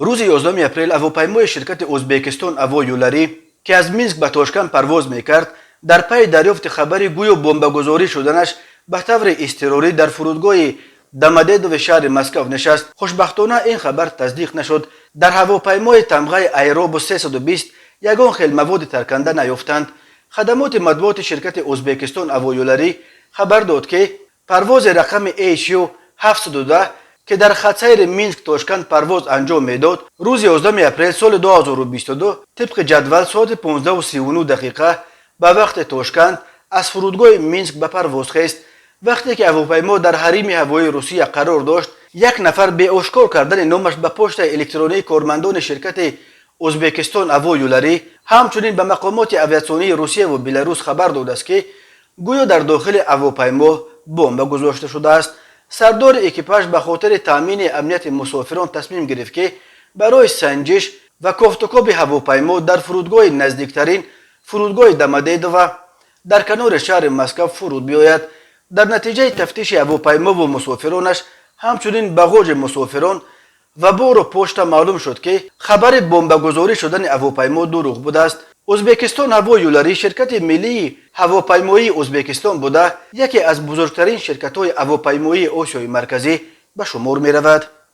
Рӯзи 11 апрел ҳавопаймои ширкати Ӯзбекистон ҳаво юллари, ки аз Минск ба Тошканд парвоз мекард, дар пайи дарёфти хабари гӯё бомбагузорӣ шуданаш ба таври изтирорӣ дар фурудгоҳи Домодедови шаҳри Москав нишаст. Хушбахтона, ин хабар тасдиқ нашуд. Дар ҳавопаймои тамғаи Аэробус 320 ягон хел маводи тарканда наёфтанд. Хадамоти матбуоти ширкати Ӯзбекистон ҳавоюларӣ хабар дод, ки парвози рақами HU 710, ки дар хатсайри Минск Тошканд парвоз анҷом медод, рӯзи 11 апрел соли 2022 тибқи ҷадвал соати 15:39 ба вақти Тошканд аз фурудгоҳи Минск ба парвоз хест. Вақте ки ҳавопаймо дар ҳарими ҳавоии Русия қарор дошт, як нафар беошкор кардани номаш ба почтаи электронии кормандони ширкати Ӯзбекистон ҳаво юллари, ҳамчунин ба мақомоти авиатсионии Русияву Беларус хабар додааст, ки гӯё дар дохили ҳавопаймо бомба гузошта шудааст. Сардори экипаж ба хотири таъмини амнияти мусофирон тасмим гирифт, ки барои санҷиш ва кофтукоби ҳавопаймо дар фурудгоҳи наздиктарин, фурудгоҳи Домодедово дар канори шаҳри Москав, фуруд биёяд. Дар натиҷаи тафтиши ҳавопаймову мусофиронаш, ҳамчунин бағоҷи мусофирон ва бору почта, маълум шуд, ки хабари бомбагузорӣ шудани ҳавопаймо дурӯғ будааст. Ӯзбекистон ҳаво юллари ширкати миллии ҳавопаймоии Ӯзбекистон буда, яке аз бузургтарин ширкатҳои ҳавопаймоии Осиёи Марказӣ ба шумор меравад.